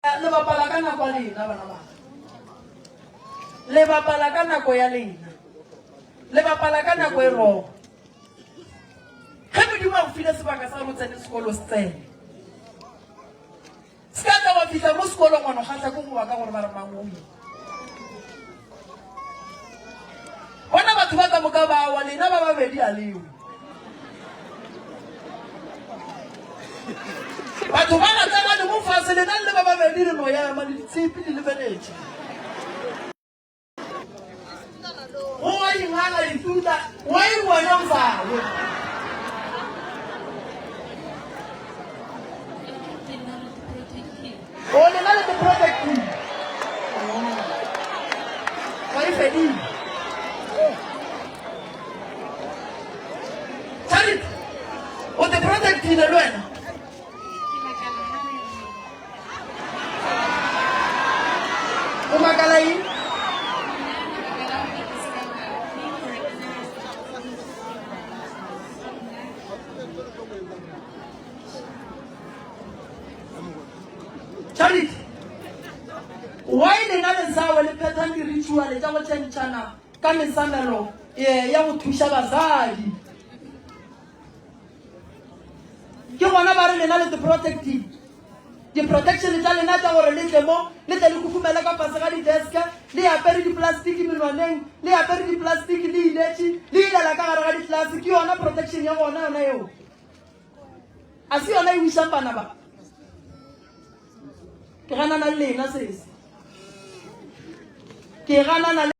Le bapala ka nako ya lena, bana ba. Le bapala ka nako ya lena. Le bapala ka nako e wrong. Ge Modimo a go file sebaka sa gore o tsene sekolo, se tsene. Se ka tla wa fihla mo sekolong wa no kgahla ke go wa ka gore ba re mang o ile. Bona batho ba ka moka ba wa, lena ba babedi a lewe. Batho ba la tsena le mo fase, lena le ba babedi le no ema le ditshepi le lebeletše. Go wa ingala dituta, wa eng wena o sa we? O lena le te-protective. Ga e fedile. Charity, o te protectile le wena. O makala eng? Charity, why lena le sawe le phethang di-ritual tša go tšhentšhana ka mesamelo ya go thuša basadi? Ke gona ba re lena le di-protective. Di-protection tša lena tša gore le tle mo, le tle le kukumele ka fase ga di-desk, le apere di-plastic menwaneng, le apere di-plastic le iletše, le ilela ka gare ga di-class, ke yona protection ya gona yona yeo. A se yona e wišang bana ba. Ke ganana le lena sesi. Ke ganana le.